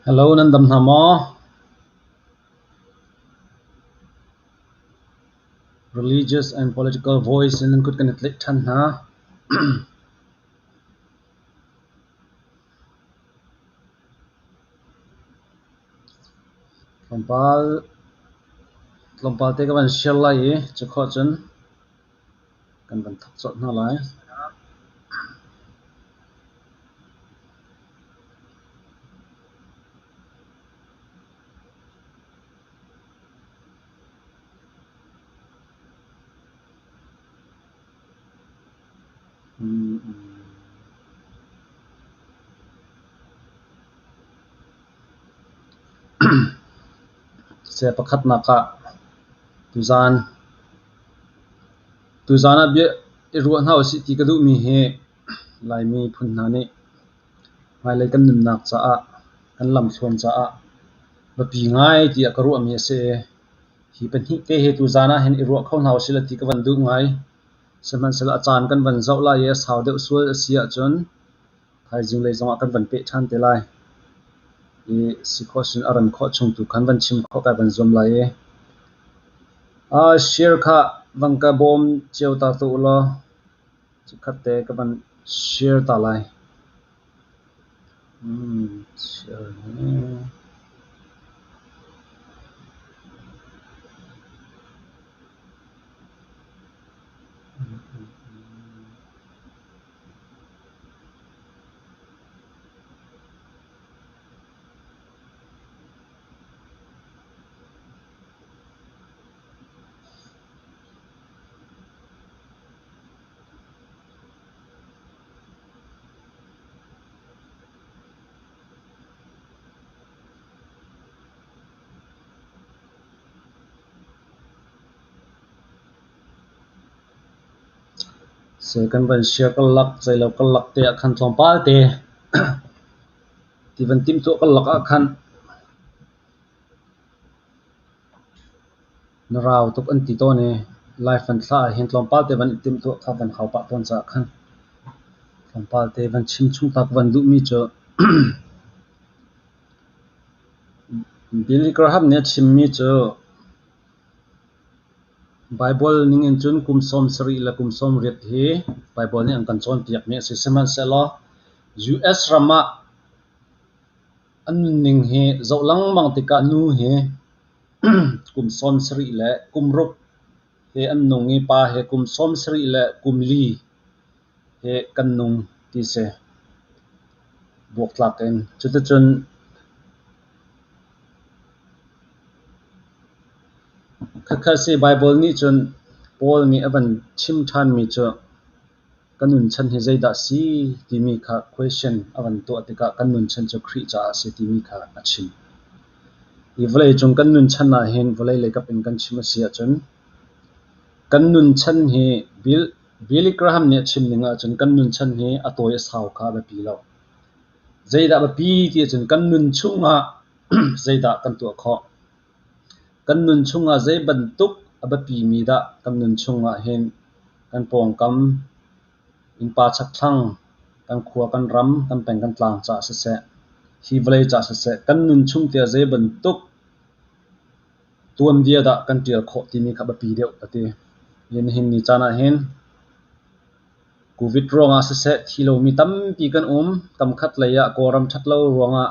Hello, nan dam hna maw? Religious and political voice in nan kut kan i tlaih ṭhan hna. Tlawmpal, tlawmpal te ka van share lai i cu khawh cun kan van thawk colh hna lai. Seh pakhatnak ah tuzaan tuzaan ah bia i ruah hna usih ti ka duhmi hi Laimi phun hna nih hmailei kan nunnak caah kan lamthluan caah biapi ngai tiah ka ruahmi a si i hi pahnih te hi tuzaan ah hin i ruah kho hna usih law ti ka van duh ngai. Sihmanhsehlaw a caan kan van zoh lai i a sau deuh sual a si ahcun thaizing lei zongah kan van peh ṭhan te lai. I si khawh sin a ran khawh chung tu khan van chim khawh kai van zuam lai i share kha van ka bawm cio ta tuah u law Chikkhat te ka van share ta lai. Share hi. Seh kan van share karlak zeilo karlak te ah khan tlawmpal te ti van timhtuah karlak ah khan Na rau tuk an ti tawn i Laifan thla ahhin tlawmpal te van i timhtuah kha van hau pah tawn caah khan tlawmpal te van chim chung ta ka van duhmi cu Billy Graham nih a chimmi cu Baibal ningin cun kum 70 le kum 80 hi Baibal nih an kan cawnpiakmi a si. Sihmanhsehlaw US ram ah an nunning hi zoh lengmang tikah nu hi kum 70 le kum ruk he an nung i pa he kum 70 le kum li he kan nung ti si. Buaktlak in. Cuticun khakha si Baibal nih cun Paul nih a van chim ṭhanmi cu Ka nunchan hi zeidah a si timi kha question a van tuah tikah kan nunchan cu Khrih caah a si timi kha a chim. Hi vawleicung kan nunchan ahhin vawlei leikap in kan chim a si ahcun kan nunchan hi Billy Graham nih a chim ning ahcun kan nunchan hi a tawi a sau kha a biapi lo. Zeidah a biapi ti ahcun kan nun chungah zeidah kan tuah khawh. Kan nun chungah zei bantuk a biapimi dah kan nun chungah hin kan pawngkam, innpa chakthlang, kan khua kan ram, kan peng kan tlang caah siseh, hi vawlei caah siseh, kan nun chung tiah zei bantuk tuanbia dah kan ṭial khawh timi kha a biapi deuh a ti. Nihin ni caan ahhin Covid ruangah siseh thi lomi tampi kan um. Kamkhat lei ah Kawlram ṭhat lo ruangah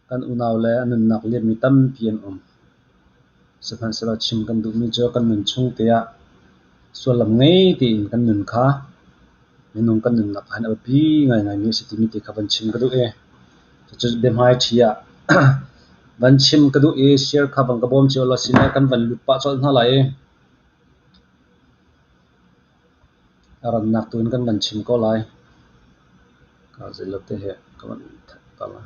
Kan unau le a nunnak liammi tampi an um. Sihmanhsehlaw chim kan duhmi cu kan nun chung tiah sullam ngei tein kan nun kha minung kan nunnak ah hin a biapi ngaingaimi a si timi ti kha van chim ka duh i cucu biahmaiṭhi ah van chim ka duh i share kha van ka bawm cio law sinah kan van lut pah colh hna lai i a rannak tu in kan van chim ko lai. Ka zeilo te he ka van that ta lai.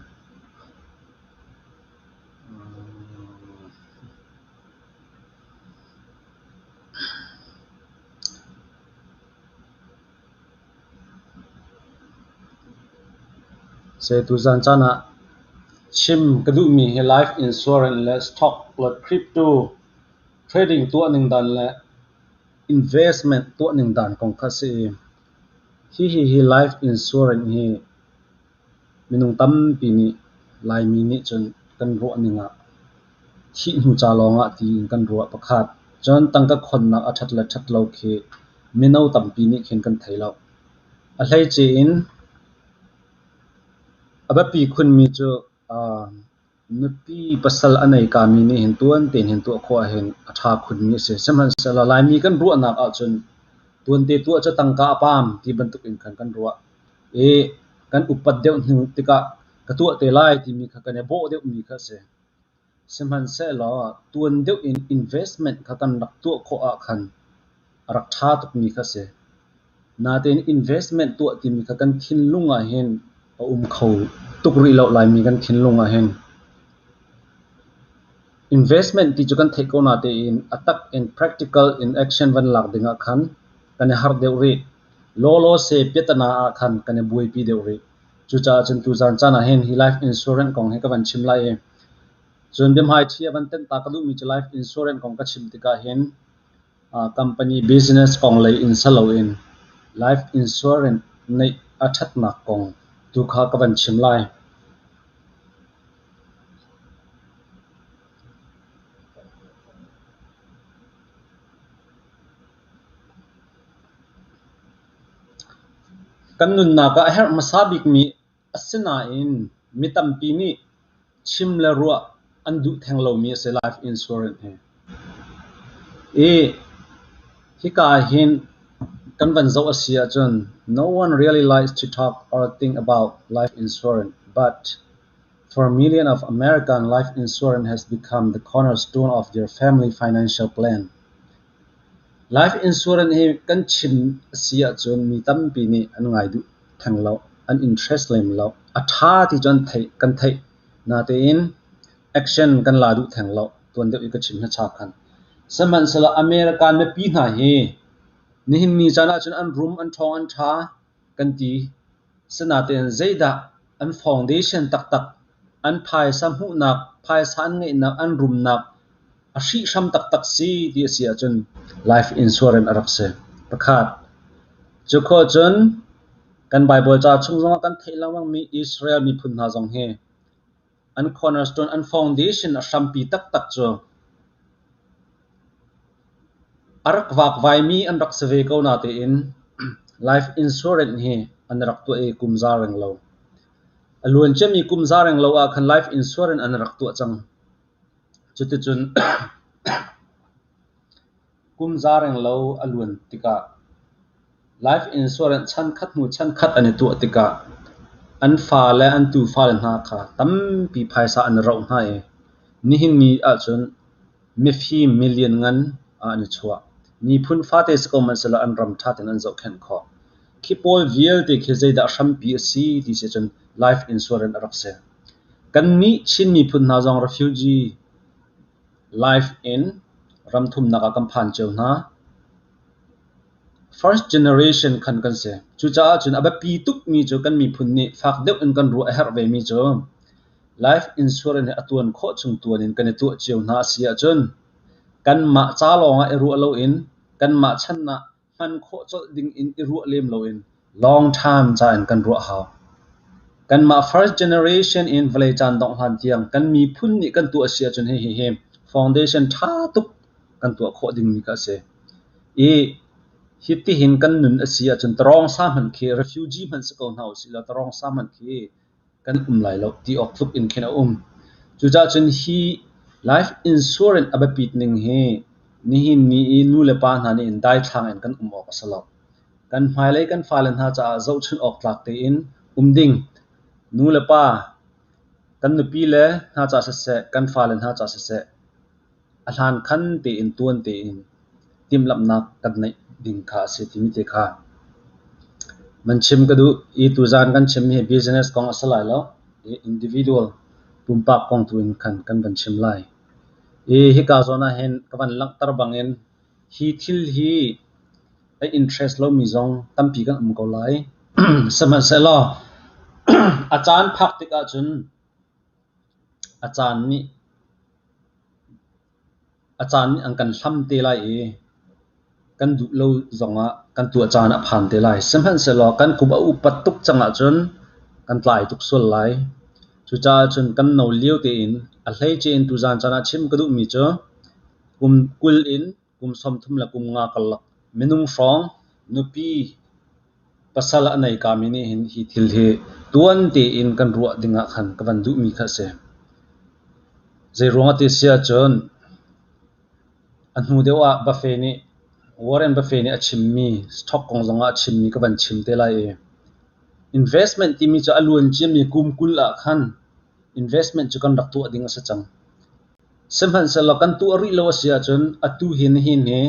Se tuzan caan ah chim ka duhmi hi life insurance le stock le crypto trading tuah ning dan le Investment tuah ning dan kong kha a si i hihi hi life insurance hi minung tampi nih Laimi nih cun kan ruah ning ah thih hnu ca lawng ah tiin kan ruah pakhat. Cun tangka khonnak a ṭhat le ṭhat lo khi mino tampi nih khin kan thei lo. A hleice in a biapi khunmi cu nupi pasal a nei kami nih hin tuan tein hin tuah khawh ahhin a ṭha khunmi a si. Sihmanhsehlaw Laimi kan ruahnak ahcun tuante tuah cu tangka a paam ti bantuk in khan kan ruah. I kan upat deuh hnu tikah ka tuah te lai timi kha kan i bawh deuhmi kha a si. Sihmanhsehlaw tuan deuh in investment kha kan rak tuah khawh ahkhan a rak ṭha tukmi kha a si. Natein investment tuah timi kha kan thinlung ahhin a um kho tuk rih lo Laimi kan thinlung ahhin. Investment ti cu kan theih ko natein a tak in practical in action van lak ding ah khan kan i harh deuh rih. Lawlawse piatana ah khan kan i buaipi deuh rih. Cucaah cun tuzaan caan ah hin hi life insurance kong hi ka van chim lai i cun biahmaiṭhi a van tenh ta ka duhmi cu life insurance kong ka chim tikah hin company business kong lei in si loin life insurance neih a ṭhatnak kong tu kha ka van chim lai. Kan nunnak ah a herh hmasa bikmi a si nain mi tampi nih chim le ruah an duh theng lomi a si life insurance hi. I hika ahhin kan van zoh a si ahcun no one really likes to talk or think about life insurance, but for millions of Americans, life insurance has become the cornerstone of their family financial plan. Life insurance hi kan chim a si ahcun mi tampi nih an ngai duh theng lo, an interest lem lo. A ṭha ti cu an theih, kan theih. Natein action kan la duh theng lo. Tuan deuh i ka chim hmacha khan. Sihmanhsehlaw American mipi hna hi nihin ni caan ahcun an rum, an ṭhawng, an ṭha kan ti. Sinatein zeidah an foundation taktak, an phaisa hmuhnak, phaisa an ngeihnak, an rumnak a hrihhram taktak si ti a si ahcun life insurance a rak si. Pakhat. Cu khawh cun kan Baibal ca chung zongah kan theih lengmangmi Israel miphun hna zong hi an cornerstone, an foundation a hrampi taktak cu a rak vakvaimi an rak si ve ko natein life insurance hi an rak tuah i kum za reng lo. A luanciami kum za reng lo ah khan life insurance an rak tuah cang. Cuticun kum za reng lo a luan tikah life insurance chankhat hnu chankhat an i tuah tikah an fale an tufa le hna kha tampi phaisa an i roh hna i nihin ni ahcun mifim milian ngan ah an i chuah. Miphun fate si ko hmanhsehlaw an ram ṭha tein an zohkhenh khawh. Khi pawl vialte khi zeidah hrampi a si ti si cun life insurance a rak si. Kannih Chin miphun hna zong refugee life in ram thumnak ah kan phan cio hna. First generation khan kan si. Cucaah cun a biapi tukmi cu kan miphun nih fak deuh in kan ruah a herh vemi cu life insurance hi a tuan khawh chung tuan in kan i tuah cio hna a si ahcun kanmah ca lawngah i ruah loin kanmah chan ah hman khawh colh ding in i ruah lem loin long time ca in kan ruah hau. Kanmah first generation in vawlei caan dongh hlan tiang kan miphun nih kan tuah a si ahcun hihi foundation ṭha tuk kan tuah khawh dingmi kha a si. I hitihin kan nun a si ahcun tarawngsa hmanh khi refugee hmanh si ko hna usih law tarawngsa hmanh khi kan um lai lo ti awk tluk in khin a um. Cucaah cun hi life insurance a biapit ning hi nihin ni i nu le pa hna nih daithlang in kan um awk a si lo. Kan hmailei kan fale hna caah zohchunh awk tlak tein um ding. Nu le pa, kan nupi le hna ca siseh, kan fale hna ca siseh, a hlankhan tein tuan tein timhlamhnak kan neih ding kha a si timi te kha man chim ka duh i tuzaan kan chim hi business kong a si lai lo i individual pumpak kong tu in khan kan van chim lai. I hika zawn ah hin ka van langhter bangin hi thil hi a interest lomi zong tampi kan um ko lai. Sihmanhsehlaw a caan phak tik ahcun a caan nih A caan nih an kan hlam te lai i kan duh lo zongah kan tuah caan a phan te lai. Sihmanhsehlaw kan kum a upat tuk cang ahcun kan tlai tuk sual lai. Cucaah cun kan no lio tein a hleice in tuzaan caan ah chim ka duhmi cu kum 20 in kum 30 le kum nga karlak minung hrawng nupi pasal a nei kami nih hin hi thil hi tuan tein kan ruah ding ah khan ka van duhmi kha a si. Zeiruang ah ti si ahcun a hnu deuh ah Buffet nih Warren Buffet nih a chimmi stock kong zongah a chimmi ka van chim te lai i investment timi cu a luan ciami kum 20 ah khan investment cu kan rak tuah ding a si cang. Sihmanhsehlaw kan tuah rih lo a si ahcun atu hi nihin hi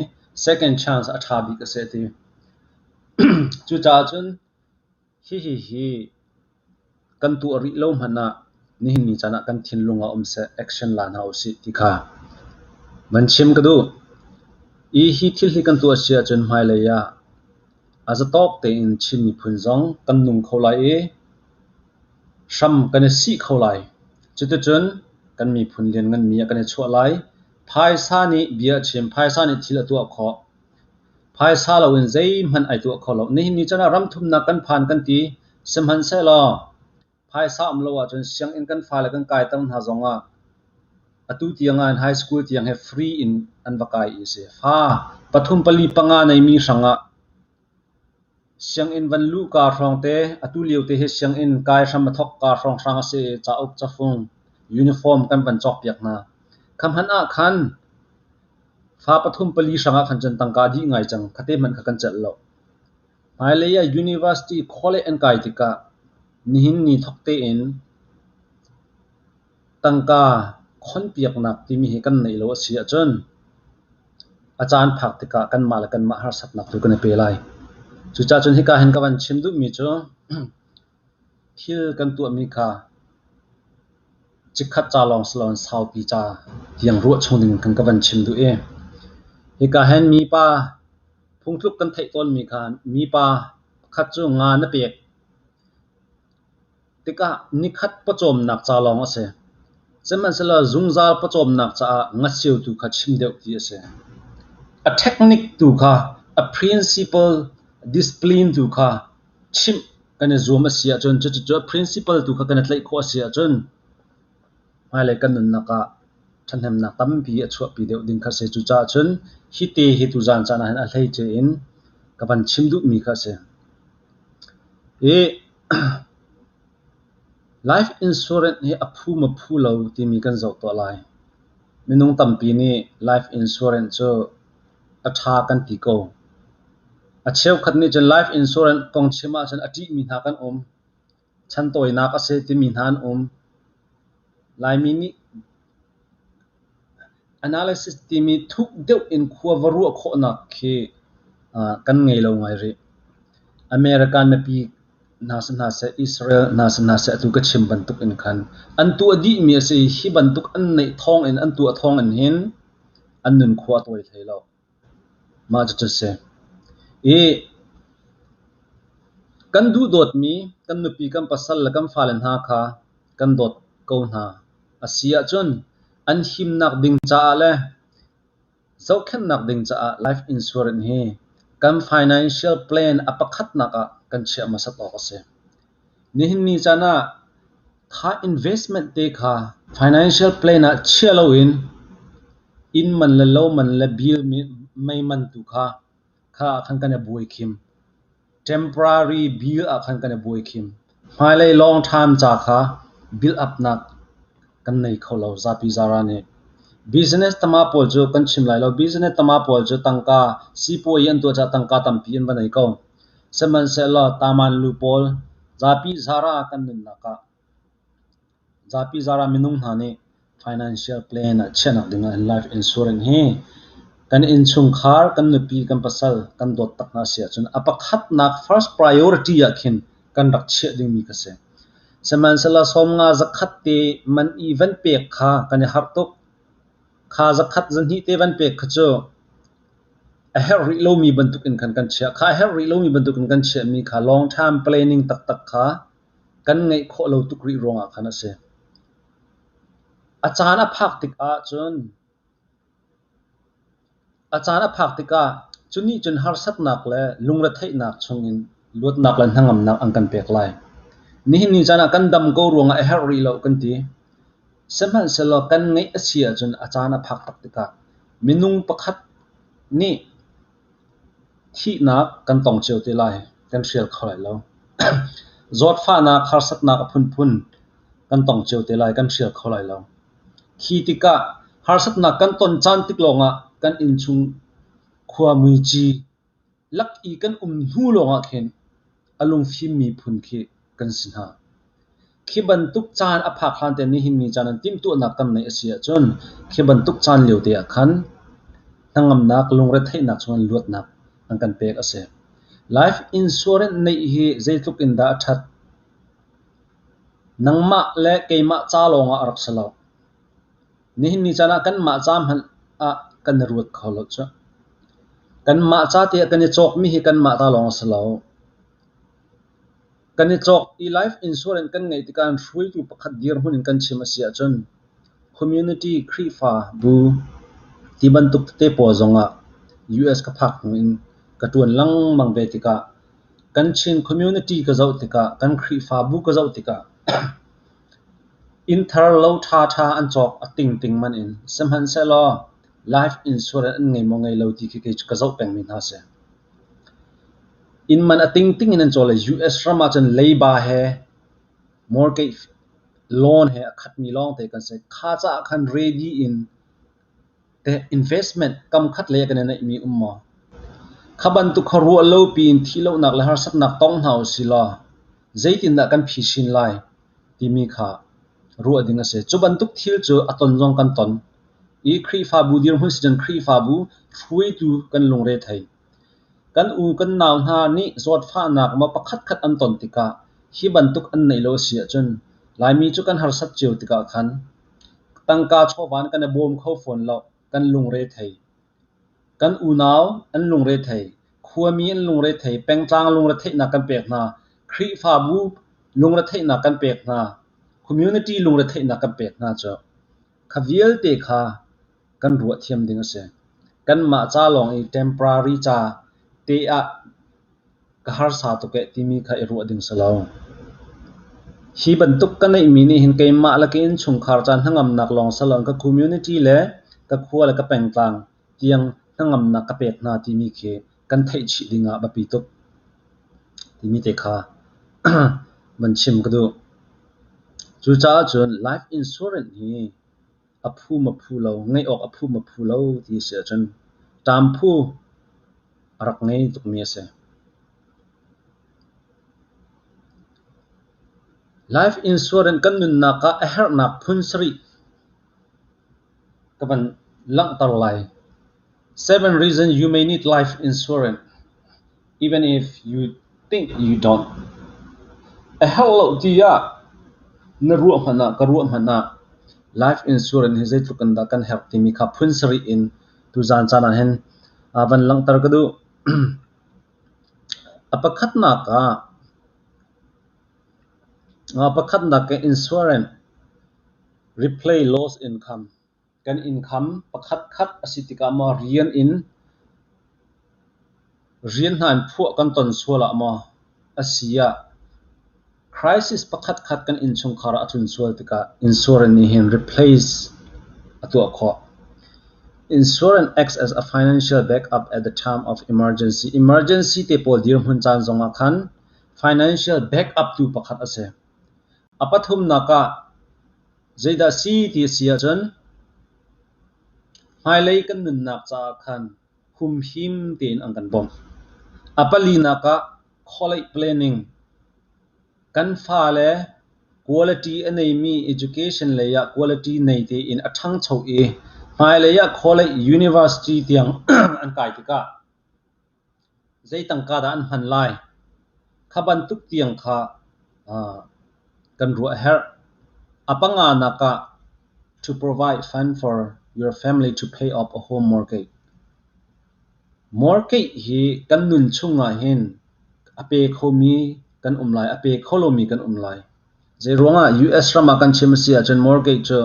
second chance a ṭha bik a si a ti. Cucaah cun hihi hi kan tuah rih lo hmanh ah nihin ni caan ah kan thinlung ah um seh, action la hna usih ti kha van chim ka duh. I hi thil hi kan tuah si ahcun hmailei ah a zatawk tein Chin miphun zong kan nung kho lai i hram kan i sih kho lai. Cuticun kan miphun liannganmi ah kan i chuah lai. Phaisa nih bia a chim, phaisa nih thil a tuah khawh. Phaisa loin zeihmanh ai tuah kho lo. Nihin ni caan ah ram thumnak kan phan kan ti. Sihmanhsehlaw phaisa um lo ahcun sianginn kan fale kan kaiter hna zongah atu tiang ah high school tiang he free in an va kai i a si. Fa pathum pali panga neimi hrangah sianginn van luhka hrawng te atu lio te hi sianginn kai hram a thawkka hrawnghrang a si i cauk cafung uniform kan van cawkpiak hna. Kha hmanh ah khan fa pathum pali hrangah khan cun tangka a dih ngai cang. Khate hmanh kha kan celh lo. Hmailei ah university college an kai tikah nihin ni thawk tein tangka khonpiaknak timi hi kan neih lo a si ahcun a caan phak tikah kanmah le kanmah harsatnak tu kan i pe lai. Cucaah cun hika hin ka van chim duhmi cu thil kan tuahmi kha chikkhat ca lawng si loin saupi ca tiang ruah chung ding khan ka van chim duh i hika hin mipa phungtluk kan theih tawnmi kha mipa pakhat cu nga na pek tikah nikhat pawcawmnak ca lawng a si. Sihmanhsehlaw zungzal pawcawmnak caah ngasio tu kha chim deuh ti a si. A technique tu kha, a principle discipline tu kha chimh kan i zuam a si ahcun cucu a principle tu kha kan i tlaih khawh a si ahcun hmailei kan nunnak ah ṭhahnemnak tampi a chuahpi deuh ding kha a si. Cucaah cun hi te hi tuzaan caan ah hin a hleice in ka van chim duhmi kha a si. Hi life insurance hi a phu maw phu lo timi kan zoh tuah lai. Minung tampi nih life insurance cu a ṭha kan ti ko. A cheukhat nih cun life insurance kong chim ahcun a ṭihmi hna kan um. Chantawinak a si timi hna an um. Laimi nih analysis timi thuk deuh in khua va ruah khawhnak khi kan ngei lo ngai rih. American mipi hna si hna seh, Israel hna si hna seh atu ka chim bantuk in khan an tuah dihmi a si. Hi bantuk an neih thawng in an tuah thawng in hin an nun khua a tawi hlei lo. Mah cucu a si. I kan duhdawtmi kan nupi kan pasal le kan fale hna kha kan dawt ko hna a si ahcun an himnak ding caah le zohkhenhnak ding caah life insurance hi kan financial plan a pakhatnak ah kan chiah hmasat awk a si. Nihin ni caan ah kha investment te kha financial plan ah chia loin inn man le lo man le bill mei man tu kha kha ah khan kan i buai khim. Temporary bill ah khan kan i buai khim. Hmailei long term ca kha build up nak kan nei kho lo zapi zara nih. Business tama pawl cu kan chim lai lo. Business tama pawl cu tangka sipuayi an tuah caah tangka tampi an va nei ko. Sihmanhsehlaw taman lu pawl zapi zara kan nunnak ah zapi zara minung hna nih financial plan ah chiahnak ding ah life insurance hi kan innchungkhar, kan nupi, kan pasal kan dawt tak hna si ahcun a pakhatnak first priority ah khin kan rak chiah dingmi kha si. Sihmanhsehlaw 50 zakhat te man i van pek kha kan i harh tuk. Kha zakhat zahnih te van pek kha cu a herh rih lomi bantukin khan kan chiah. Kha a herh rih lomi bantukin kan chiahmi kha long term planning taktak kha kan ngeih khawh lo tuk rih ruangah khan a si. A caan a phak tikah cun a caan a phak tikah cu nih cun harsatnak le lungretheihnak chungin luatnak le hnangamnak an kan pek lai. Nihin ni caan ah kan dam ko ruangah a herh rih lo kan ti. Sihmanhsehlaw kan ngeih a si ahcun a caan a phak tak tikah minung pakhat nih thihnak kan tong cio te lai, kan hrial kho lai lo. Zawtfahnak, harsatnak a phunphun kan tong cio te lai, kan hrial kho lai lo. Khi tikah harsatnak kan ton caan tik lawngah kan innchung khua muici lak i kan um hnu lawngah khin a lungfimmi phun khi kan si hna. Khi bantuk caan a phak hlan te nihin ni caan an timhtuahnak kan neih a si ahcun khi bantuk caan lio te ah khan hnangamnak, lungretheihnak chungin luatnak an kan pek a si. Life insurance neih hi zeitluk in dah a ṭhat? Nangmah le keimah ca lawngah a rak si lo. Nihin ni caan ah kanmah ca hmanh ah kan i ruat kho lo cu. Kanmah ca te ah kan i cawkmi hi kanmah ta lawng a si lo. Kan i cawk i life insurance kan ngeih tikah hruaitu pakhat dirhmun in kan chim a si ahcun community Khrihfa bu ti bantuk tete pawl zongah US ka phak hnu in ka ṭuan lengmang ve tikah kan Chin community ka zoh tikah, kan Khrihfabu ka zoh tikah inn thar lo ṭhaṭha an cawk a tingting man in sihmanhsehlaw life insurance an ngei maw ngei lo ti khi kei cu ka zoh pengmi hna si. Inn man a tingting in an cawl i US ram ahcun leiba he mortgage loan he a khatmi lawngte kan si. Kha caah khan ready in teh investment kamkhat lei ah kan i neihmi um maw? Kha bantuk kha ruah lo piin thihlohnak le harsatnak tong hna usih law zeitindah kan phisin lai timi kha ruah ding a si. Cu bantuk thil cu a ton zong kan ton i Khrihfabu dirhmun si cun Khrihfabu hruaitu kan lungre thei. Kan u kan nau hna nih zawtfahnak maw pakhatkhat an ton tikah hi bantuk an neih lo a si ahcun Laimi cu kan harsat cio tikah khan tangka chawva in kan i bawm kho fawn lo, kan lungre thei. Kan unau an lungre thei, khuami an lungre thei, pengtlang lungretheihnak kan pek hna, Khrihfabu lungretheihnak kan pek hna, community lungretheihnak kan pek hna cu kha vialte kha kan ruah thiam ding a si. Kanmah ca lawng i temporary ca te ah ka harsa tuk eh timi kha i ruah ding si lo. Hi bantuk ka neihmi nih hin keimah le ka innchungkhar ca hnangamnak lawng si loin ka community le ka khua le ka pengtlang tiang hnangamnak ka pek hna timi khi kan theih chih ding ah biapi tuk timi te kha van chim ka duh. Cucaah cun life insurance hi a phu ma phu lo, ngeih awk a phu ma phu lo ti a si ahcun ṭamphu a rak ngei tukmi a si. Life insurance kan nunnak ah a herhnak phun sarih ka van langhter lai. Seven reasons you may need life insurance even if you think you don't. A herh lo tiah na ruah hmanh ah ka ruah hmanh ah life insurance hi zeitluk in dah kan herh timi kha phun sarih in tuzaan caan ah hin van langhter ka duh. A pakhatnak ah insurance replay lost income kan income pakhatkhat a si tikah maw rian in rian hna in phuah kan ton sual ah maw a si ah crisis pakhatkhat kan innchungkhar ah a tlun sual tikah insurance nih hin replace a tuah khawh. Insurance acts as a financial backup at the time of emergency. Emergency te pawl dirhmun caan zongah khan financial backup tu pakhat a si. A pathumnak ah zeidah si ti a si ahcun hmailei kan nunnak caah khan humhim tein an kan bawmh. A palinak ah college planning kan fale quality a neimi education lei ah quality nei tein a ṭhangcho i hmailei ah college university tiang an kai tikah zei tangka dah an hman lai? Kha bantuk tiang kha kan ruah a herh. A panganak ah to provide fund for your family to pay off a home mortgage. Mortgage hi kan nun chungah hin a pe khomi kan um lai, a pe kho lomi kan um lai. Zeiruangah US ram ah kan chim a si ahcun mortgage cu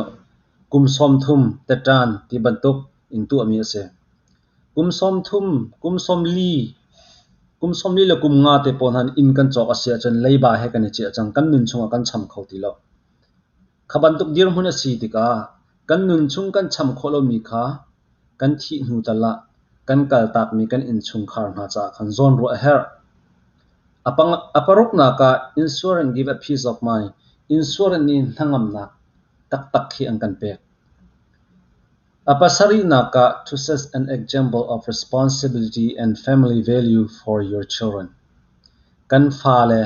kum 30 teṭan ti bantuk in tuahmi a si. Kum 30, kum 40. Kum 40 le kum nga te pawl han inn kan cawk a si ahcun leiba he kan i ciah cang. Kan nun chungah kan cham kho ti lo. Kha bantuk dirhmun a si tikah kan nun chung kan cham khawh lomi kha kan thih hnu tal ah kan kaltakmi kan innchungkhar hna caah khan zawnruah a herh. A paruknak ah insurance give a peace of mind. Insurance nih hnangamnak taktak hi an kan pek. A pasarihnak ah to set an example of responsibility and family value for your children. Kan fale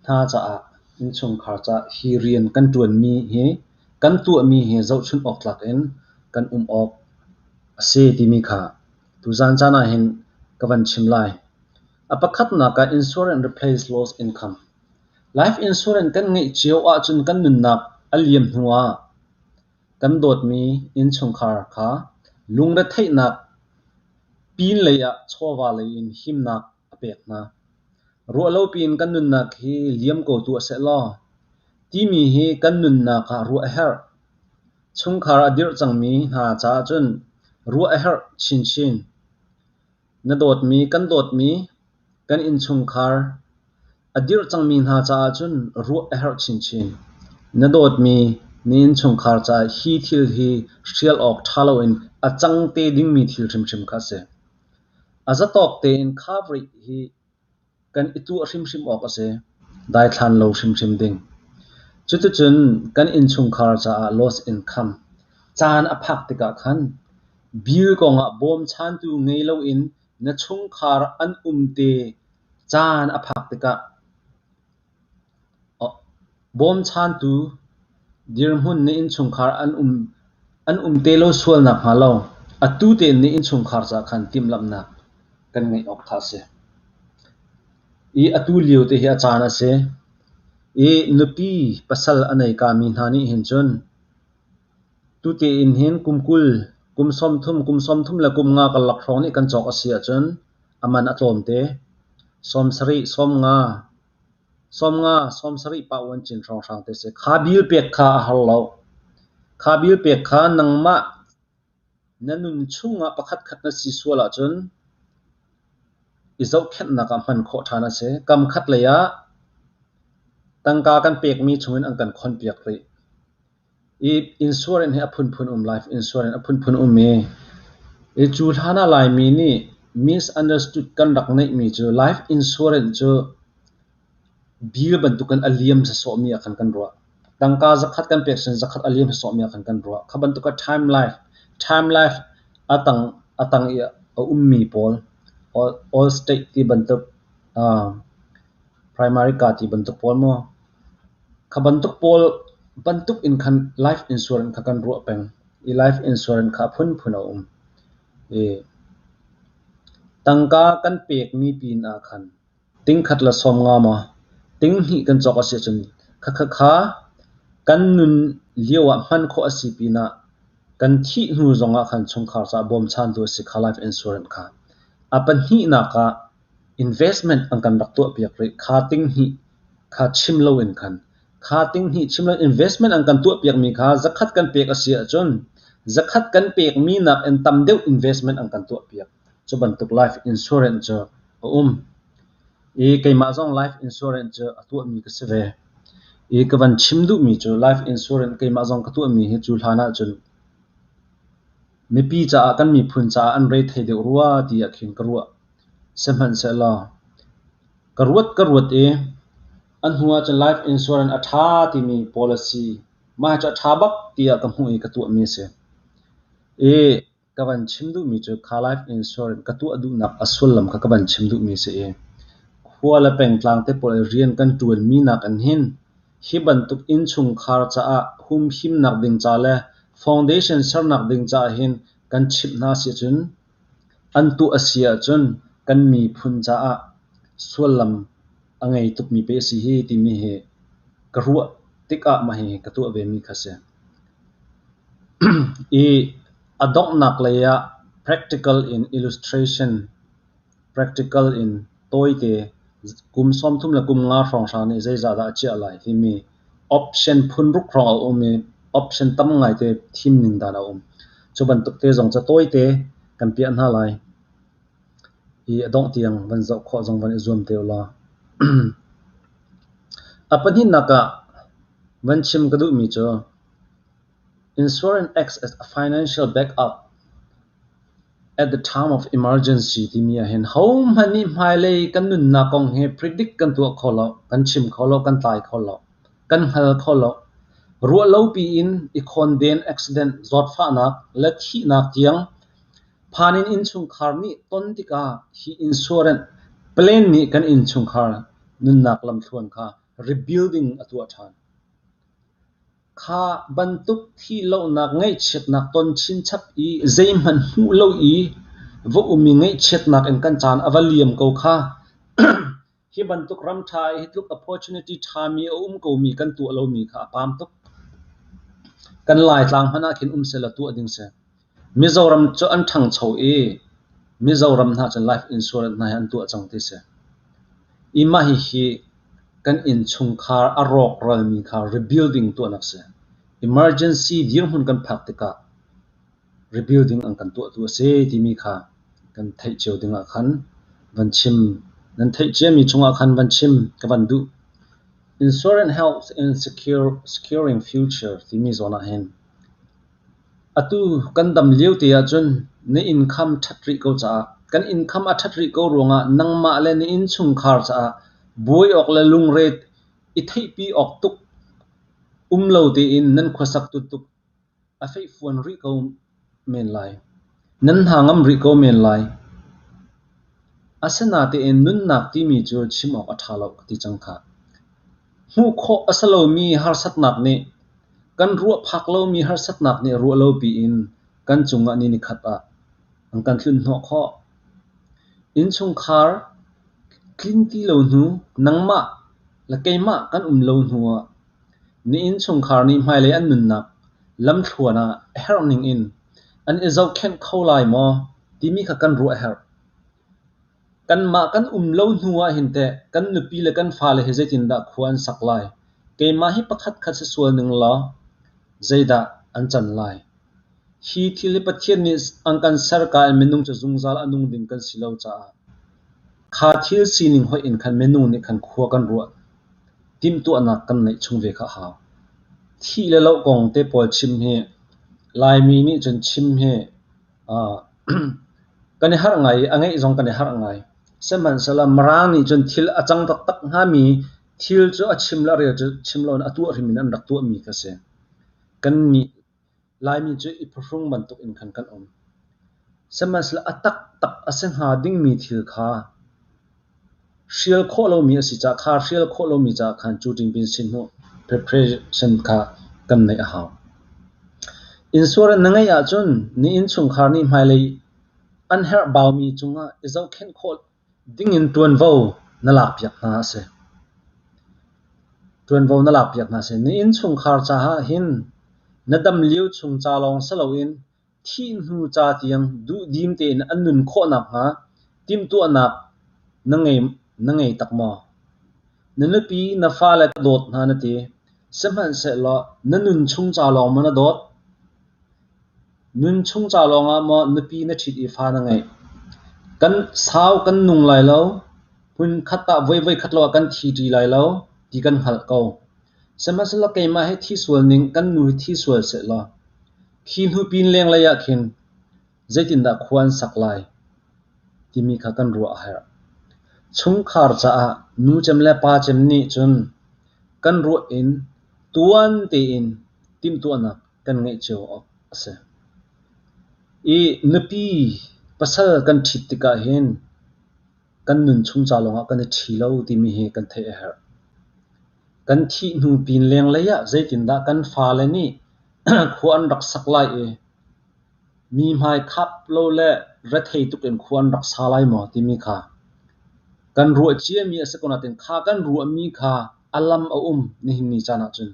hna caah innchungkhar caah hi rian kan ṭuanmi hi kan tuahmi hi zohchunh awk tlak in kan um awk a si timi kha tuzaan caan ah hin ka van chim lai. A pakhatnak ah insurance replace lost income. Life insurance kan ngeih cio ahcun kan nunnak a liam hnu ah kan dawtmi innchungkhar kha lungretheihnak pinlei ah chawva lei in himnak a pek hna. Ruahlopi in kan nunnak hi liam ko tuah sehlaw timi hi kan nunnak ah ruah a herh. Chungkhar a dirh cangmi hna caah cun ruah a herh chinchin. Na dawtmi, kan dawtmi kan innchungkhar a dirh cangmi hna caah cun ruah a herh chinchin. Na dawtmi na innchungkhar caah hi thil hi hrial awk ṭha loin a cang te dingmi thil hrimhrim kha a si. A zatawk tein coverage hi kan i tuah hrimhrim awk a si. Daithlan lo hrimhrim ding. Cuticun kan innchungkhar caah lost income caan a phak tikah khan bill kongah bawmchantu ngei loin na chungkhar an um te caan a phak tikah bawmchantu dirhmun na innchungkhar an um te lo sual nakhnga lo atu tein na innchungkhar caah khan timhlamhnak kan ngeih awk kha a si. I atu lio te hi a caan a si. I nupi pasal a nei kami hna nih hin cun tute in hin kum 20, kum 30, kum 30 le kum nga karlak hrawng nih kan cawk a si ahcun a man a tlawm te. 70, 50, 50, 70 pa uan cin hrawnghrang te si. Kha bil pek kha a har lo. Kha bil pek kha nangmah na nun chungah pakhatkhat na si sual ahcun i zohkhenhnak ah hman khawh ṭhan a si. Kam khat lei ah tangka kan pekmi chungin an kan khonpiak rih. I insurance hi a phunphun um, life insurance a phunphun um i, i cu hlan ah Laimi nih misunderstood kan rak neihmi cu life insurance cu bill bantukin a liam sawsawhmi ah khan kan ruah. Tangka zakhat kan pek cun zakhat a liam sawsawhmi ah khan kan ruah. Kha bantuk ah time life, time life a tang i a ummi pawl, all state ti bantuk, primary ka ti bantuk pawl maw, kha bantuk pawl bantuk in khan life insurance kha kan ruah peng. I life insurance kha a phunphun a um. I tangka kan pekmi pin ah khan tingkhat le 50 maw 20 kan cawk a si ahcun khakha kha kan nun lio ah hman khawh a si pinah kan thih hnu zongah khan chungkhar caah bawmchantu a si kha life insurance kha. A pahnihnak ah investment an kan rak tuahpiak rih. Kha 20 kha chim loin khan kha 20 chim loin investment an kan tuahpiakmi kha zakhat kan pek a si ahcun zakhat kan pekmi nakin tam deuh investment an kan tuahpiak. Cu bantuk life insurance cu a um. I keimah zong life insurance cu a tuahmi ka si ve. I ka van chim duhmi cu life insurance keimah zong ka tuahmi hi cu hlan ahcun mipi caah kan miphun caah an rethei deuh rua tiah khin ka ruah. Sihmanhsehlaw ka ruat ka ruat i a hnu ahcun life insurance a ṭha timi policy mah hi cu a ṭha bak tiah ka hmuh i ka tuahmi a si. I ka van chim duhmi cu kha life insurance ka tuah duhnak a sullam kha ka van chim duhmi a si i khua le pengtlang te pawl i rian kan ṭuanmi nakin hin hi bantuk innchungkhar caah humhimnak ding ca le foundation sernak ding caah hin kan chimh hna si ahcun an tuah a si ahcun kan miphun caah sullam a ngei tukmi pei a si hi timi hi ka ruah tikah mah hihi ka tuah vemi kha a si. I a donghnak lei ah practical in illustration, practical in tawite kum 30 le kum nga hrawnghrang nih zeizah dah a ciah lai timi option phun ruk hrawng a um i option tam ngaite thim ning dan a um. Cu bantuk te zong cu tawite kan piah hna lai. I a dongh tiang van zoh khawh zong van i zuam te u law. A pahnihnak ah van chim ka duhmi cu Insurance acts as a financial backup at the time of emergency timi ahhin hohmanh nih hmailei kan nunnak kong hi predict kan tuah kho lo, kan chim kho lo, kan tlai kho lo, kan hngal kho lo. Ruahlopi in i khawnden, accident, zawtfahnak le thihnak tiang phan in innchungkhar nih ton tikah hi insurance plan nih kan innchungkhar nunnak lamthluan kha rebuilding a tuah ṭhan. Kha bantuk thihlohnak ngaihchiatnak ton chinchap i zeihmanh hmuh lo i va um i ngaihchiatnak in kan caan a va liam ko kha hi bantuk ram ṭha i hi tluk opportunity ṭhami a um komi kan tuah lomi kha a paam tuk. Kan Laitlang hmanh ah khin um sehlaw tuah ding si. Mizoram cu an ṭhangcho i Mizoram hna cun life insurance hna hi an tuah cang ti si. I mah hihi kan innchungkhar a rawkralmi kha rebuilding tuahnak si. Emergency dirhmun kan phak tikah rebuilding an kan tuahtu a si timi kha kan theih cio dingah khan van chim. Nan theih ciami chungah khan van chim ka van duh. Insurance helps in securing future timi zawn ah hin Atu kan dam lio te ahcun na income ṭhat rih ko caah kan income a ṭhat rih ko ruangah nangmah le na innchungkhar caah buai awk le lungre i theihpi awk tuk um lo tein nan khuasak tuttuk a fehfuan rih ko men lai. Nan hna ngam rih ko men lai. Asinain nunnak timi cu chim awk a ṭha lo ka ti cang khah. Hmuh khawh a si lomi harsatnak nih kan ruah phak lomi harsatnak nih ruah lopi in kan cungah ni nikhat ah an kan tlunhnawh khawh. Innchungkhar tlin ti lo hnu, nangmah le keimah kan um lo hnuah na innchungkhar nih hmailei an nunnak lamthluan ah a herh ning in an i zohkhenh kho lai maw timi kha kan ruah a herh. Kanmah kan um lo hnu ahhin teh kan nupi le kan fale hi zeitindah khua an sak lai? Keimah hi pakhatkhat si sual ning law zeidah an can lai? Hi thil hi Pathian nih an kan serka in minung cu zungzal a nung ding kan si lo caah kha thil sining hoih in khan minung nih khan khua kan ruah. Timhtuahnak kan neih chung ve kha a hau. Thih le loh kong te pawl chim hi Laimi nih cun chim hi Kan i harh ngai i a ngeih zong kan i harh ngai. Sihmanhsehlaw Mirang nih cun thil a cang taktak hngami thil cu a chim le a rel cu chim loin a tuah hrim in an rak tuahmi kha a si. Kannih Laimi cu i phuhrung bantuk in khan kan um. Sihmanhsehlaw a taktak a si hnga dingmi thil kha hrial khawh lomi a si caah kha hrial khawh lomi caah khan cu ṭingpin sihhmuh preparation kha kan neih a hau. Insurance na ngeih ahcun na innchungkhar nih hmailei an herhbaumi cungah i zohkhenh khawh dingin ṭuanvo na lakpiak hna a si. Ṭuanvo na lakpiak hna a si. Na innchungkhar caah hin na dam lio chung ca lawng si loin thih hnu ca tiang duhdim tein an nun khawh nakhnga timhtuahnak na ngei tak maw? Na nupi, na fale ka dawt hna na ti. Sihmanhsehlaw na nun chung ca lawng maw na dawt? Nun chung ca lawngah maw nupi na ṭhit i fa na ngeih? Kan sau kan nung lai lo, hmunkhat ah voi voikhat lo ah kan thi ṭi lai lo ti kan hngalh ko. Sihmanhsehlaw keimah hi thi sual ning, kan nu hi thi sual sehlaw, khi hnu pin lenglei ah khin zeitindah khua an sak lai timi kha kan ruah a herh. Chungkhar caah nu cem le pa cem nih cun kan ruah in tuan tein timhtuahnak kan ngeih cio awk a si. I nupi pasal kan ṭhit tikah hin kan nunchung ca lawngah kan i ṭhi lo timi hi kan theih a herh. Kan thih hnu pin lenglei ah zeitindah kan fale nih khua an rak sak lai i mi hmai khap lo le rethei tuk in khua an rak sa lai maw timi kha kan ruah ciami a si ko nain kha kan ruahmi kha a lam a um nihin ni caan ahcun.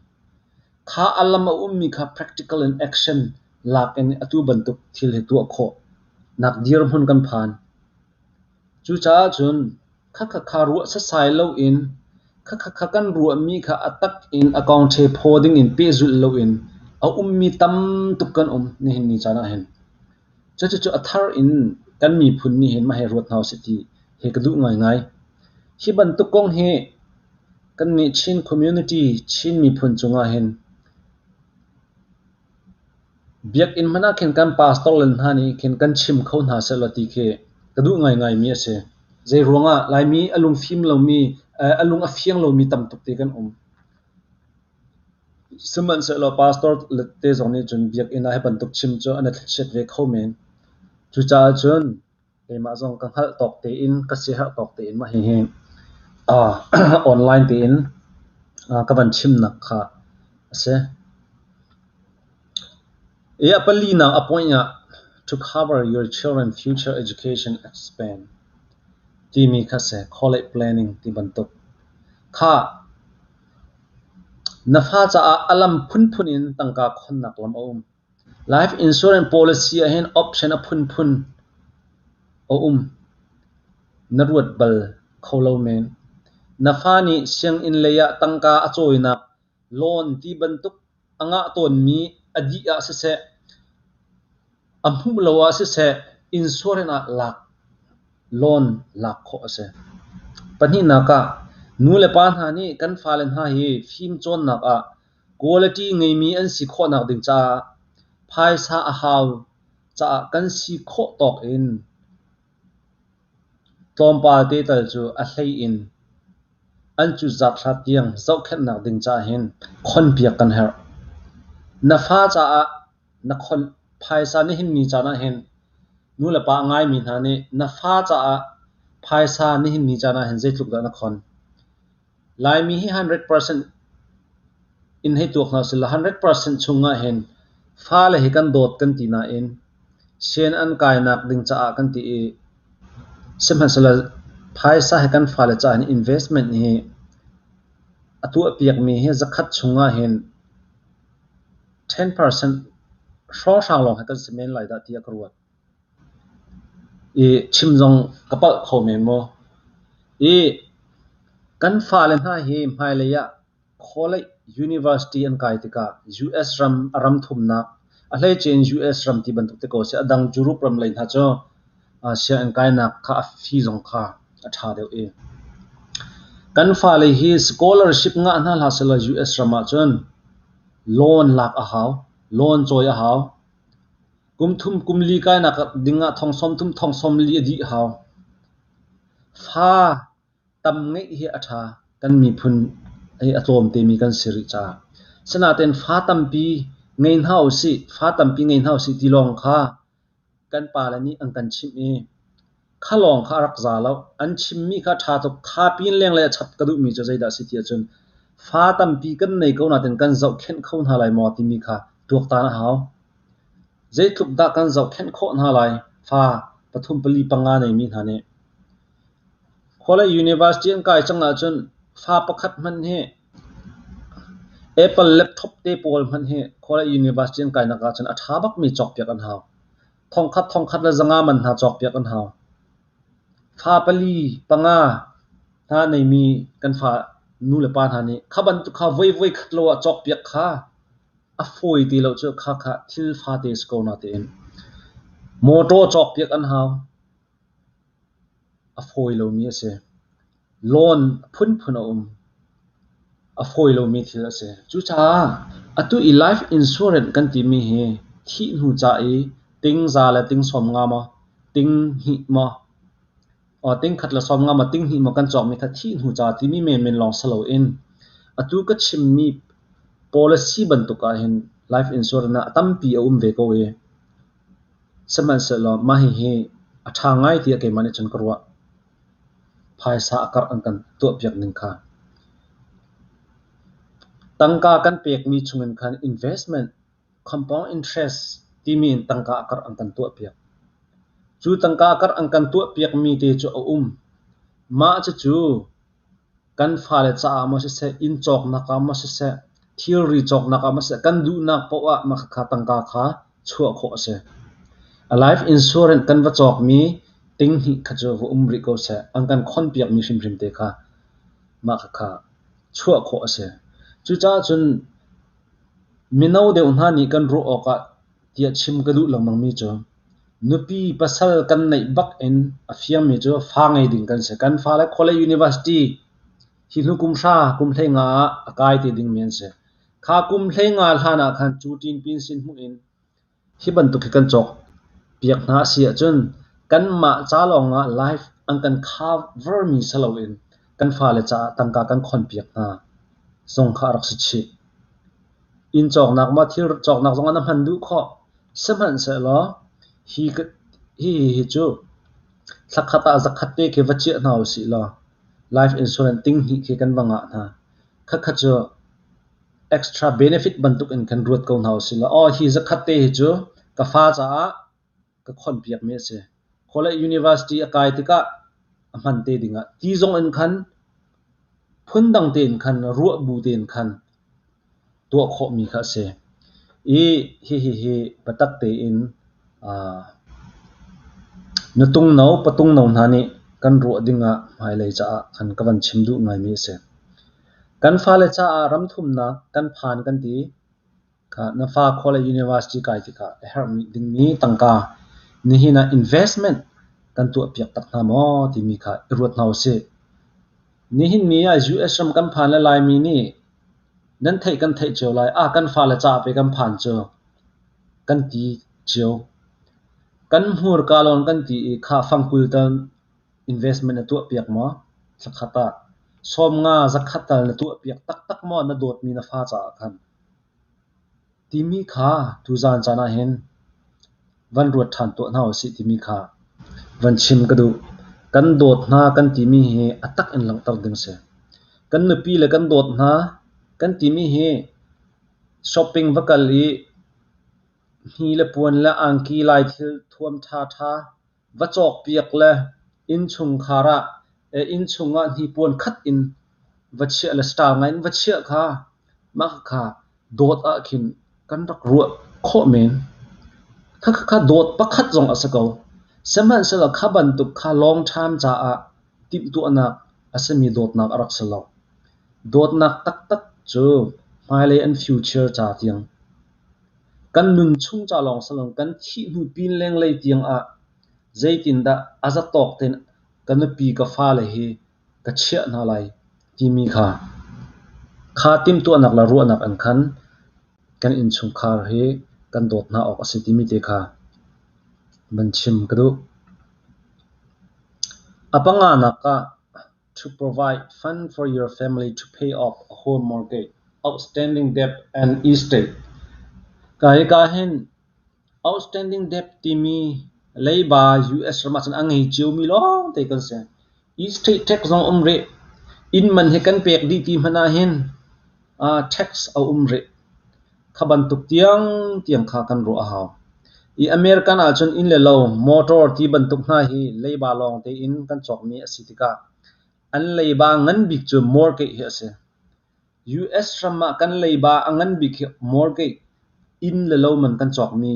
Kha a lam a ummi kha practical in action lak in atu bantuk thil hi tuah khawh nak dirhmun kan phan. Cucaah cun khakha ruah sasai loin khakha kan ruahmi kha a tak in a kongṭhe phaw dingin pehzulh loin a ummi tam tuk kan um nihin ni caan ahhin. Cucucu a thar in Kan miphun nih hin mah hi ruat hna usih ti hi ka duh ngaingai. Hi bantuk kong hi kannih Chin community, Chin miphun cungah hin biakinn hmanh ah khin kan pastor le hna nih khin kan chim kho hna sehlaw ti khi ka duh ngaingaimi a si. Zeiruangah Laimi a lungfim lomi, a lung a fiang lomi tam tuk te kan um. Sihmanhsehlaw pastor te zong nih cun biakinn ah hi bantuk chim cu an i thlachiat ve kho men. Cucaah cun keimah zong ka hngalh tawk tein, ka siaherh tawk tein mah hihi online tein ka van chimnak kha a si. I a palinak a point ah to cover your children future education expense timi kha a si. College planning ti bantuk kha Na fa caah a lam phunphun in tangka khonnak lam a um. Life insurance policy ahhin option a phunphun a um. Na ruat bal kho lo men. Na fa nih sianginn lei ah tangka a cawinak loan ti bantuk a ngah tawnmi a dih ah siseh, a hmuh lo ah siseh, insurance ah lak loan lak khawh a si. Pahnihnak ah, nu le pa hna nih kan fale hna hi fimcawnnak ah quality ngeimi an si khawhnak ding caah phaisa a hau caah kan si khawh tawk in tlawmpal te tal cu a hlei in an cutzat hlat tiang zohkhenhnak ding caah hin khonpiak kan herh. Na fa caah na khon phaisa nihin ni caan ah hin nulepa a ngaimi hna nih na fa caah phaisa nihin ni caan ah hin zeitluk dah na khon? Laimi hi 100% in hei tuak hna usih law 100% chung ah hin fale hi kan dawt kan ti nain sian an kainak ding caah kan ti i sihmanhsehlaw phaisa hi kan fale caah hin investment hi a tuahpiakmi hi zakhat chung ah hin 10% hrawnghrang lawng hi kan si men lai dah tiah ka ruat. I chim zong ka palh kho men maw? I kan fale hna hi hmailei ah college, university an kai tikah US ram a ram thumnak, a hleice in US ram ti bantuk te ko a si. A dang Europe ram lei hna cu sianginn kainak kha a fee zong kha a ṭha deuh i kan fale hi scholarship ngah hna hlah sehlaw US ram ahcun loan lak a hau, loan cawi a hau. Kum thum kum li kainak ding ah thong sawm thum thong sawm li a dih hau. Fa tam ngeih hi a ṭha. Kan miphun hi a tlawm temi kan si rih caah. Sinain fa tampi ngei hna usih, fa tampi ngei hna usih ti lawng kha kan pale nih an kan chimh i kha lawng kha a rak za lo. An chimmi kha a ṭha tuk. Kha pin lenglei a chap ka duhmi cu zeidah a si ti ahcun fa tampi kan nei ko nain kan zohkhenh kho hna lai maw timi kha tuaktan a hau. Zeitluk dah kan zohkhenh khawh hna lai fa pathum pali panga neimi hna nih. Khualei university an kai cang ahcun fa pakhat hmanh hi Apple laptop te pawl hmanh hi khualei university an kainak ahcun a ṭha bakmi cawkpiak an hau. Thongkhat thongkhat le zanga man hna cawkpiak an hau. Fa pali panga hna neimi kan fa nu le pa hna nih kha bantuk kha voi voi khat lo ah cawkpiak kha a fawi ti lo cu khakha thil fate si ko natein mawṭaw cawkpiak an hau. A fawi lomi a si. Loan phunphun a um. A fawi lomi thil a si. Cucaah atu i life insurance kan timi hi thih hnu ca i ting za le ting sawm nga maw, ting hnih maw, ting khat le sawm nga maw, ting hnih maw kan cawkmi kha thih hnu ca timi menmen lawng si loin atu ka chimmi policy bantuk ahhin life insurance ah a tampi a um ve ko i sihmanhsehlaw mah hihi a ṭha ngai tiah keimah nih cun ka ruah. Phaisa a karh an kan tuahpiak ning kha. Tangka kan pekmi chungin khan investment, compound interest timi in tangka a karh an kan tuahpiak. Cu tangka a karh an kan tuahpiakmi te cu a um. Mah cucu kan fale caah maw siseh, inn cawknak ah maw siseh, thilri cawknak ah maw siseh, kan duhnak paoh ah mah khakha tangka kha chuah khawh a si. A life insurance kan va cawkmi ting hnih kha cu va um rih ko seh, an kan khonpiakmi hrimhrim te kha mah khakha chuah khawh a si. Cucaah cun mino deuh hna nih kan ruah awk ah tiah chim ka duh lengmangmi cu. Nupi pasal kan neih bak in a fiangmi cu fa ngei ding kan si. Kan fale college university hi hnu kum hra kum 15 ah a kai te dingmi an si. Kha kum 15 hlan ah khan cu ṭin pin sin hmuh in hi bantuk hi kan cawk piak hna a si ahcun kanmah ca lawngah life an kan cover mi si loin kan fale caah tangka kan khon piak hna zong kha a rak si chih. Inn cawknak maw thil cawknak zongah na hman duh khawh. Sihmanhsehlaw hi hi cu thlakhat ah zakhat te khi va ciah hna usih law life insurance 2000 khi kan va ngah hna. Khakha cu extra benefit bantuk in khan ruat ko hna usih law aw hi zakhat te hi cu ka fa caah ka khon piakmi a si. College university a kai tikah a hman te dingah ti zong in khan phundang tein khan ruah bu tein khan tuah khawhmi kha a si. I hihihi biatak tein nutungno patungno hna nih kan ruah dingah hmailei caah khan ka van chim duh ngaimi a si. Kan fale caah ramthumnak kan phan kan ti. Kha na fa college university kai tikah a herhmi dingmi tangka nihin ah investment kan tuahpiak tak hna maw timi kha i ruat hna usih. Nihin ni ah US ram kan phan le Laimi nih nan theih kan theih cio lai. Ah kan fale caah pei kan phan cu kan ti cio. Kan hmurka lawng kan ti i kha fangkul tal investment na tuahpiak maw? Thlakhat ah 50 100 tal na tuahpiak taktak maw na dawtmi na fa caah khan? Timi kha tuzaan caan ah hin van ruat ṭhan tuah hna usih timi kha van chim ka duh. Kan dawt hna kan timi hi a tak in langhter ding si. Kan nupi le kan dawt hna kan timi hi shopping va kal i hni le puan le angki lai thil thuam ṭhaṭha va cawkpiak le innchungkhar ah innchung ah hnipuan khat in va chiah le style ngai in va chiah kha mah kha dawt ah khin kan rak ruah khawh men. Khakha dawt pakhat zong a si ko. Sihmanhsehlaw kha bantuk kha long term caah timhtuahnak a simi dawtnak a rak si lo. Dawtnak taktak cu hmailei an future ca tiang kan nun chung ca lawng si loin kan thih hnu pin lenglei tiang ah zeitindah a zatawk tein ka nupi ka fale hi ka chiah hna lai timi kha kha timhtuahnak le ruahnak in khan kan innchungkhar hi kan dawt hna awk a si timi te kha van chim ka duh. A panganak ah to provide fund for your family to pay off a home mortgage, outstanding debt and estate. Ka hika hin outstanding debt timi leiba US ram ahcun a ngei ciomi lawngte kan si. Estate tax zong um rih. Inn man hi kan pek dih ti hmanh ahhin tax a um rih. Kha bantuk tiangtiang kha kan ruah a hau. I American ahcun inn le lo, motor ti bantuk hna hi leiba lawng tein kan cawkmi a si tikah an leiba ngan bik cu mortgage hi a si. US ram ah kan leiba a ngan bik hi mortgage inn le lo man kan cawkmi